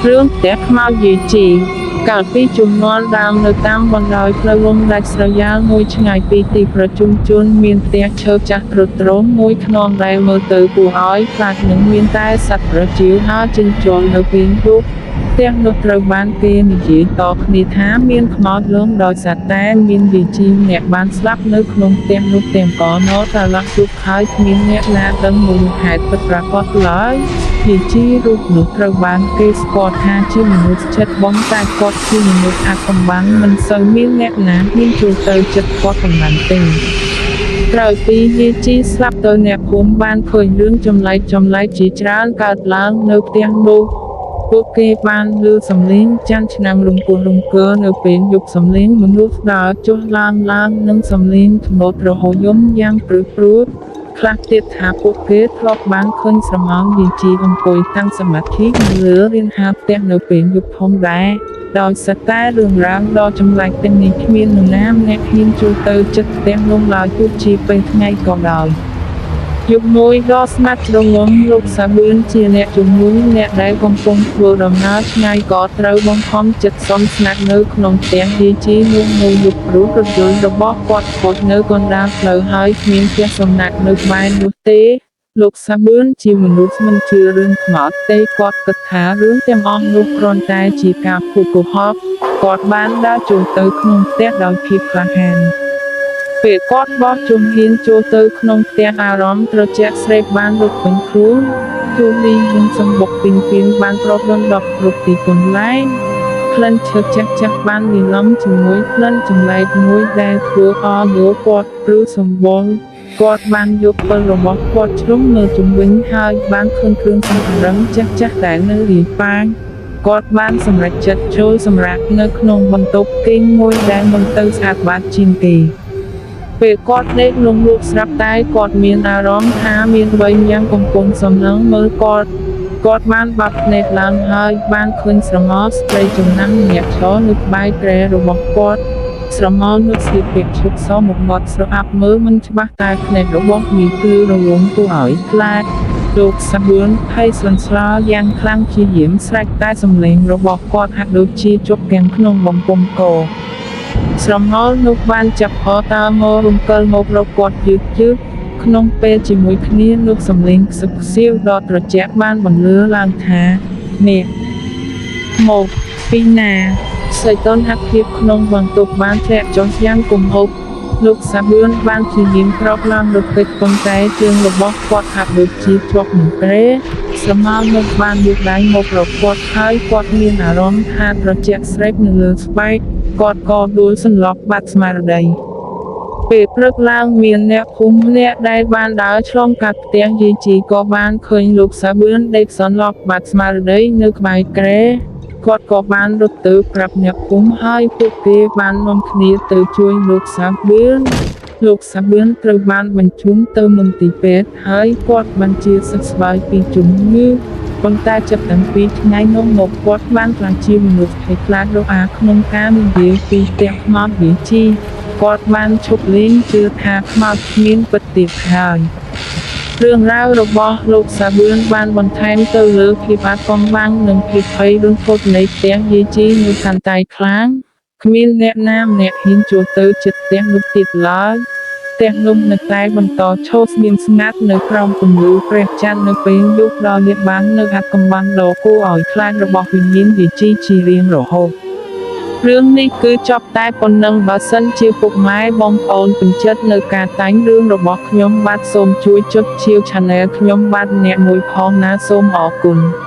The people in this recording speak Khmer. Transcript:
រឿងផ្ទះខ្មោចយាយជីកាលពីជំនាន់ដើមនៅតាមបណ្ដោយផ្លូវលំដាច់ស្រយាលមួយឆ្ងាយពីទីប្រជុំជនមានផ្ទះឈើចាស់ទ្រុឌទ្រោមមួយខ្នងដែលមើលទៅគួរឲ្យខ្លាចនិងមានតែសត្វប្រជៀវហើរចិញ្ចុលនៅពេលយប់ផ្ទះនោះត្រូវបានគេនិយាយតគ្នាថាមានខ្មោចលងដោយសារតែមានយាយជីម្នាក់បានស្លាប់នៅក្នុងផ្ទះនោះទាំងកណតាឡោះជប់ហើយគ្មានអ្នកណាដឹងមូលហេតុពិតប្រាកដឡើយយាយជីរូបនោះត្រូវបានគេស្គាល់ថាជាមនុស្សចិត្តបងតែគាត់ជាមនុស្សអាថ៌កំបាំងមិនសូវមានអ្នកណាហ៊ានចូលទៅចិត្តគាត់ប៉ុន្មានទេក្រោយពីយាយជីស្លាប់ទៅអ្នកភូមិបានឃើញរឿងចម្លែកៗជាច្រើនកើតឡើងនៅផ្ទះនោះពួកគេបានឮសំឡេងចាន់ឆ្នាំងរង្គោះរង្គើនៅពេលយប់សំឡេងមនុស្សដើរចុះឡើងឡើងនិងសំឡេងថ្នូតរហយំយ៉ាងព្រឺព្រួតខ្លះទៀតថាពួកគេធ្លាប់បានឃើញស្រមោលយាយជីអង្គុយតាំងសមាធិនៅលើរានហាលផ្ទះនៅពេលយប់ផងដែរដោយសារតែរឿងរ៉ាវដ៏ចម្លែកទាំងនេះគ្មាននរណាម្នាក់ហ៊ានចូលទៅជិតផ្ទះនោះឡើយទោះជាពេលថ្ងៃក៏ដោយយប់មួយដ៏ស្ងាត់ជ្រងំលោកសាបឿនជាអ្នកជំនួញអ្នកដែលកំពុងធ្វើដំណើរឆ្ងាយក៏ត្រូវបង្ខំចិត្តសុំស្នាក់នៅក្នុងផ្ទះយាយជីនោះមួយយប់ព្រោះរថយន្តរបស់គាត់ខូចនៅកណ្ដាលផ្លូវហើយគ្មានផ្ទះសំណាក់នៅក្បែរនោះទេលោកសាបឿនជាមនុស្សមិនជឿរឿងខ្មោចទេគាត់គិតថារឿងទាំងអស់នោះគ្រាន់តែជាការភូតកុហកគាត់បានដើរចូលទៅក្នុងផ្ទះដោយភាពក្លាហានពេលគាត់បោះជំហានចូលទៅក្នុងផ្ទះអារម្មណ៍ត្រជាក់ស្រេបបានរត់ពេញខ្លួនជូលីនិងសម្បុកពីងពីងបានគ្របដណ្ដប់គ្រប់ទីកន្លែងក្លិនឈើចាស់ៗបានលាយឡំជាមួយក្លិនចម្លែកមួយដែលធ្វើឲ្យយោគាត់ព្រឺសម្បុរគាត់បានយកពិលរបស់គាត់ជ្រុំមើលជុំវិញហើយបានឃើញគ្រឿងសង្ហារិមចាស់ៗដែលនៅរាយប៉ាយគាត់បានសម្រេចចិត្តចូលសម្រាកនៅក្នុងបន្ទប់គេងមួយដែលមិនទៅស្អាតបាតជាងគេពេលគាត់ដេកលង់លក់ស្រាប់តែគាត់មានអារម្មណ៍ថាមានអ្វីយ៉ាងកំពុងសម្លឹងមើលគាត់គាត់បានបាក់ភ្នែកឡើងហើយបានឃើញស្រមោលស្ត្រីចំណាំម្នាក់ឈរនៅក្បែរគ្រែរបស់គាត់ស្រមោលនោះស្លៀកពាក់ឈុតសមុខមាត់ស្រអាប់មើលមិនច្បាស់តែភ្នែករបស់វាគឺរលំគួរឲ្យខ្លាចលោកសាបឿនភ័យស្លន់ស្លោយ៉ាងខ្លាំងព្យាយាមស្រែកតែសំឡេងរបស់គាត់ហាក់ដូចជាជាប់គាំងក្នុងបំពង់កស្រមោលនោះបានចាប់ហតើមករំកិលមករកគាត់យឺតយឺតក្នុងពេលជាមួយគ្នានោះសំឡេងខ្សឹបខ្សៀវដ៏ត្រជាក់បានបន្លឺឡើងថានេះមកពីណាសីតុណ្ហភាពក្នុងបន្ទប់បានធ្លាក់ចុះយ៉ាងគំហុកលោកសាបឿនបានព្យាយាមក្រោកឡើងរត់គេចប៉ុន្តែជើងរបស់គាត់ហាក់ដូចជាជាប់នឹងគ្រែស្រមោលនោះបានយកដៃមករកគាត់ហើយគាត់មានអារម្មណ៍ថាត្រជាក់ស្រេបនៅលើស្បែកគាត់ក៏ដួលសន្លប់បាត់ស្មារតីពេលព្រឹកឡើងមានអ្នកភូមិម្នាក់ដែលបានដើរឆ្លងកាត់ផ្ទះយាយជីក៏បានឃើញលោកសាបឿនដេកសន្លប់បាត់ស្មារតីនៅក្បែរគ្រែគាត់ក៏បានរត់ទៅប្រាប់អ្នកភូមិហើយពួកគេបាននាំគ្នាទៅជួយលោកសាបឿនលោកសាបឿនត្រូវបានបញ្ជូនទៅមន្ទីរពេទ្យហើយគាត់បានជាសះស្បើយពីជំងឺប៉ុន្តែចាប់តាំងពីថ្ងៃនោះមកគាត់បានក្លាយជាមនុស្សភ័យខ្លាចរអាក្នុងការនិយាយពីផ្ទះខ្មោចយាយជីគាត់បានឈប់លេងជឿថាខ្មោចគ្មានពិតទៀតហើយរឿងរ៉ាវរបស់លោកសាបឿនបានបន្ថែមទៅលើភាពអាថ៌កំបាំងនិងភាពភ័យរន្ធត់នៃផ្ទះយាយជីនៅកាន់តែខ្លាំងគ្មានអ្នកណាម្នាក់ហ៊ានចូលទៅជិតផ្ទះនោះទៀតឡើយផ្ទះនោះនៅតែបន្តឈរស្ងៀមស្ងាត់នៅក្រោមពន្លឺព្រះច័ន្ទនៅពេលយប់ដល់លាក់បាំងនៅអាថ៌កំបាំងដ៏គួរឲ្យខ្លាចរបស់វិញ្ញាណយាយជីជារៀងរហូតរឿងនេះគឺចប់តែប៉ុណ្ណឹងបើសិនជាពុកម៉ែបងប្អូនពេញចិត្តនៅការតែងរឿងរបស់ខ្ញុំបាទសូមជួយចុចជាវ Channel ខ្ញុំបាទអ្នកមួយផងណាសូមអរគុណ។